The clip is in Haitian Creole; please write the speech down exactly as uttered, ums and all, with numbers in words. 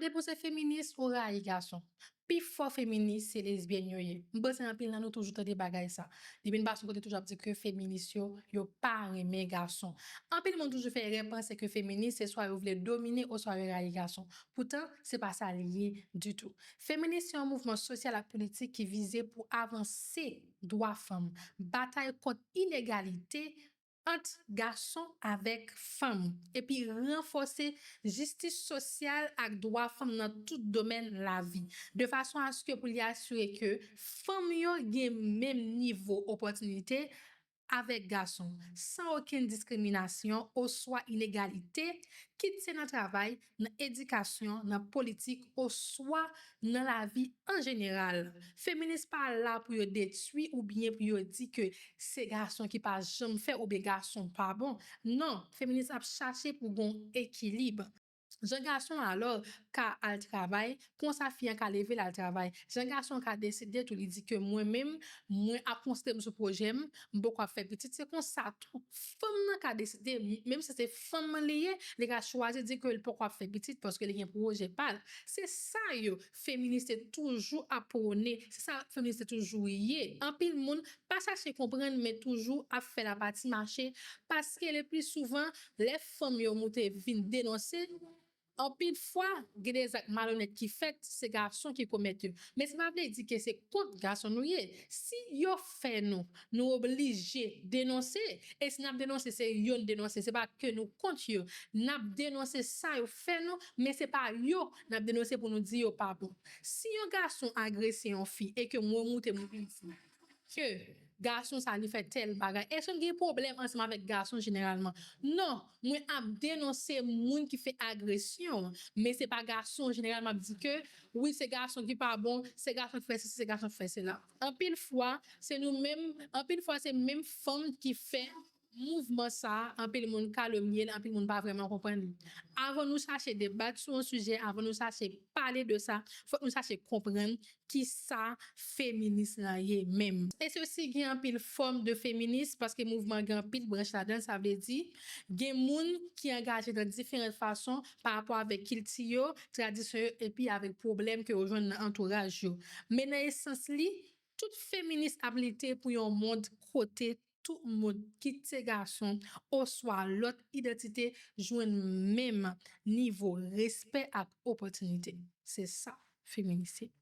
Depi w se feminis, ou rayi gason. Pifò feminis se lesbyèn yo ye. M panse anpil nan nou toujou tande bagay sa. Depi n pase yon kote toujou ap di ke feminis yo, yo pa renmen gason. Anpil moun toujou fè erè panse ke feminis se swa yo vle domine oswa yo rayi gason. Poutan, se pa sa li ye ditou. Feminis se yon mouvman sosyal ak politik ki vize pou avanse dwa fanm, batay kont inegalite ant gason avèk fanm, epi ranfòse jistis sosyal ak dwa fanm nan tout domèn lavi, de fason aske pou li asire ke fanm yo gen menm nivo opòtinite avèk gason, san okenn diskriminasyon oswa inegalite, kit se nan travay, nan edikasyon, nan politik, oswa nan lavi an jeneral. Feminis pa la pou yo detwi oubyen pou yo di ke se gason ki pa janm fè oubyen gason pa bon. Non, feminis ap chache pou gon ekilib. Jan gason alò ka al travay, konsa fi an ka leve l al travay. Jan gason ka deside tou li di ke mwen menm, mwen ap konsantre m sou pwojè m, m poko ap fè pitit, se konsa tou fanm nan ka deside, menm si se fanm li ye, li ka chwazi di ke l poko ap fè pitit paske li gen pwojè pa l. Se sa yo feminis te toujou ap pwone, se sa feminis te toujou ye. Anpil moun pa chache konprann men toujou ap fè lapati mache paske le pli souvan lè fanm yo moute vin denonse, anpil fwa gen de zak malonèt ki fèt, se gason ki komèt yo. Men sa pa vle di ke se kont gason nou ye. Si yo fè nou, nou oblije denonse. E si n ap denonse, se yo n denonse, se pa ke nou kont yo. N ap denonse sa yo fè nou, men se pa yo n ap denonse pou nou di yo pa bon. Si yon gason agrese yon fi e ke mwen moute mwen vin di ke gason sa li fè tèl bagay, èske m gen pwoblèm ansanm avèk gason jeneralman? Non, mwen ap denonse moun ki fè agresyon, men se pa gason jeneralman ap di ke wi, se gason ki pa bon, se gason ki fè sesi, se gason ki fè sela. Anpil fwa, se nou menm, anpil fwa se menm fanm ki fè mouvman sa, anpil moun kalomnye l, anpil moun pa vrèman konprann li. Avan nou chache debat sou yon sijè, avan nou chache pale de sa, fòk nou chache konprann kisa feminis lan ye menm. E se osi gen anpil fòm de feminis paske mouvman gen anpil branch ladan l, sa vle di gen moun ki angaje nan diferan fason pa rapò avèk kilti yo, tradisyon yo epi avèk pwoblèm ke yo jwenn nan antouraj yo. Men nan esans li, tout feminis ap lite pou yon mond kote tout moun, kit se gason oswa lòt idantite, jwenn menm nivo respè ak opòtinite. Se sa feminis ye.